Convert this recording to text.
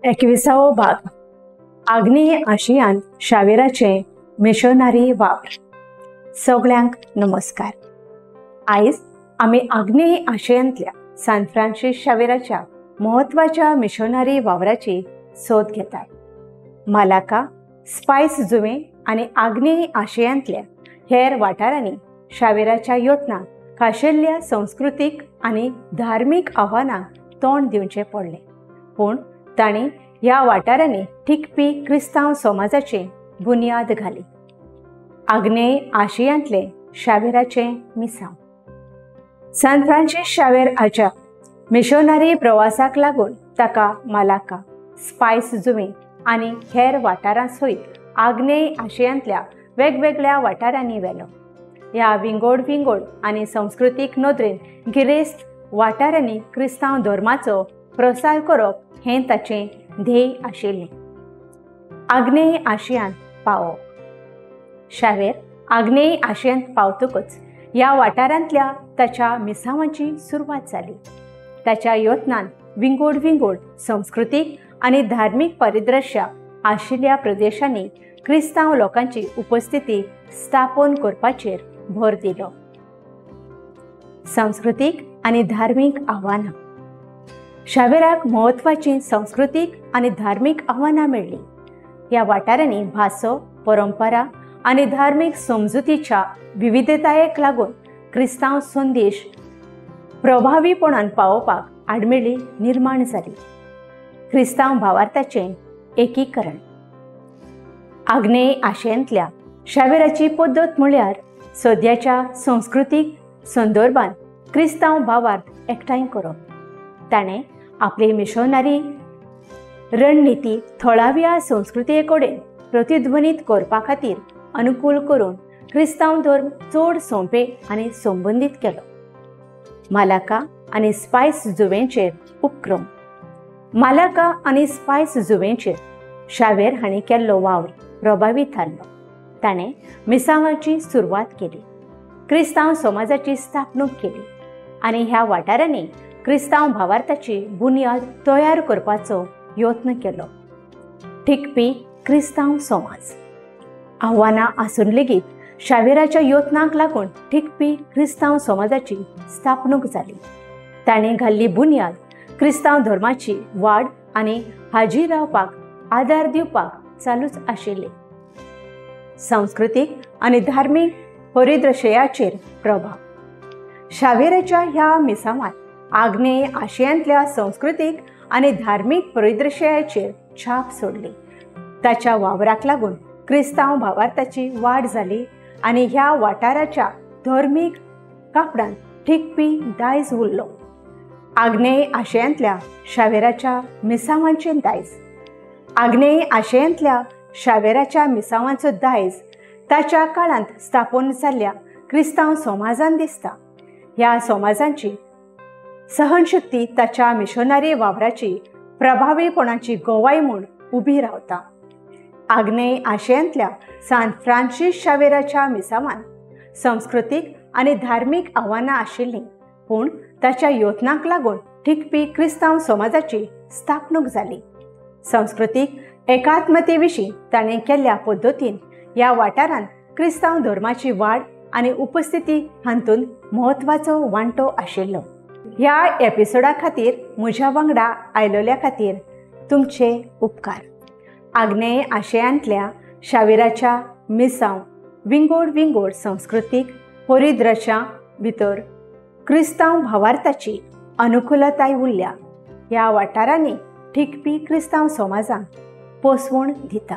21वो भाग, आग्नेय आशियांत शावेराचे मिशनरी वावर. सगळ्यांक नमस्कार. आयज आमी आग्नेय आशियांतल्या सान फ्रांसीस शावेराच्या म्हत्वाच्या मिशनरी वावराची सोद घेतात. मालाका, स्पायस जुवे आनी आग्नेय आशियांतल्या हेर वाठारांनी शावेराच्या यत्नांक खाशेल्ल्या संस्कृतीक आनी धार्मीक आव्हानांक तोंड दिवचें पडलें, पूण तांणी ह्या वाठारांनी टिकपी क्रिस्तांव समाजाची बुन्याद घाली. आग्नेय आशियांतले शावेराचें मिसांव. सान फ्रांसीस शावेर हाच्या मिशनरी प्रवासाक लागून ताका मालाका, स्पायस जुवे आनी हेर वाठारां सयत आग्नेय आशियांतल्या वेगवेगळ्या वाठारांनी व्हेलो. ह्या विंगोड विंगोड आनी संस्कृतीक नदरेन गिरेस्त वाठारांनी क्रिस्तांव धर्माचो प्रसार करप हें ताचें ध्येय आशिल्लें. आग्नेय आशियांत पावप. शावेर आग्नेय आशियांत पावतकच ह्या वाठारांतल्या ताच्या मिसांवाची सुरवात जाली. ताच्या यत्नान विंगोड विंगोड संस्कृतीक आनी धार्मीक परिदृश्य आशिल्ल्या प्रदेशांनी क्रिस्तांव लोकांची उपस्थिती स्थापन करपाचेर भर दिलो. सांस्कृतीक आनी धार्मीक आव्हानां. शावेराक म्हत्वाचीं संस्कृतीक आनी धार्मीक आव्हानां मेळ्ळीं. ह्या वाठारांनी भासो, परंपरा आनी धार्मीक समजुतीच्या विविधतायेक लागून क्रिस्तांव संदेश प्रभावीपणान पावोवपाक आडमेळी निर्माण जाली. क्रिस्तांव भावार्थाचें एकीकरण. आग्नेय आशियांतल्या शावेराची पद्दत म्हळ्यार सद्याच्या संस्कृतीक संदर्भात क्रिस्तांव भावार्थ एकठांय करप. ताणें आपली मिशनरी रणनिती थळाव्या संस्कृते कडेन प्रतिध्वनीत करपा खातीर अनुकूल करून क्रिस्तांव धर्म चड सोंपे आनी संबंदीत केलो. मालाका आनी स्पायस जुवेंचेर उपक्रम. मालाका आनी स्पायस जुवेंचेर शावेर हांणी केल्लो वावर प्रभावी थारलो. ताणें मिसांवाची सुरवात केली, क्रिस्तांव समाजाची स्थापणूक केली आनी ह्या वाठारांनी क्रिस्तांव भावार्थाची बुन्याद तयार करपाचो यत्न केलो. टिकपी क्रिस्तांव समाज. आव्हानां आसून लेगीत शावेराच्या यत्नांक लागून टिकपी क्रिस्तांव समाजाची स्थापणूक जाली. ताणें घाल्ली बुन्याद क्रिस्तांव धर्माची वाड आनी हाजीर रावपाक आदार दिवपाक चालूच आशिल्ली. सांस्कृतीक आनी धार्मीक परिदृश्याचेर प्रभाव. शावेराच्या ह्या मिसांवान आग्नेय आशियांतल्या संस्कृतीक आनी धार्मीक परिदृश्याचेर छाप सोडली. ताच्या वावराक लागून क्रिस्तांव भावार्थाची वाड जाली आनी ह्या वाठाराच्या धर्मीक कापडान टिकपी दायज उरलो. आग्नेय आशियांतल्या शावेराच्या मिसांवांचें दायज. आग्नेय आशियांतल्या शावेराच्या मिसांवांचो दायज ताच्या काळांत स्थापन जाल्ल्या क्रिस्तांव समाजान दिसता. ह्या समाजांची सहनशक्ती ताच्या मिशनरी वावराची प्रभावीपणाची गवाय म्हूण उबी रावता. आग्नेय आशियांतल्या सान फ्रांसीस शावेराच्या मिसांवान संस्कृतीक आनी धार्मीक आव्हानां आशिल्लीं, पूण ताच्या यत्नांक लागून टिकपी क्रिस्तांव समाजाची स्थापणूक जाली. संस्कृतीक एकात्मते विशीं ताणें केल्ल्या पद्दतीन ह्या वाठारांत क्रिस्तांव धर्माची वाड आनी उपस्थिती हातूंत म्हत्वाचो वांटो आशिल्लो. ह्या एपिसोडा खातीर म्हज्या वांगडा आयलोल्या खातीर तुमचे उपकार. आग्नेय आशियांतल्या शावेराच्या मिसांव विंगोड विंगोड संस्कृतीक परिदृश्यां भितर क्रिस्तांव भावार्थाची अनुकूलताय उरल्या. ह्या वाठारांनी टिकपी क्रिस्तांव समाजांक पोसवण दिता.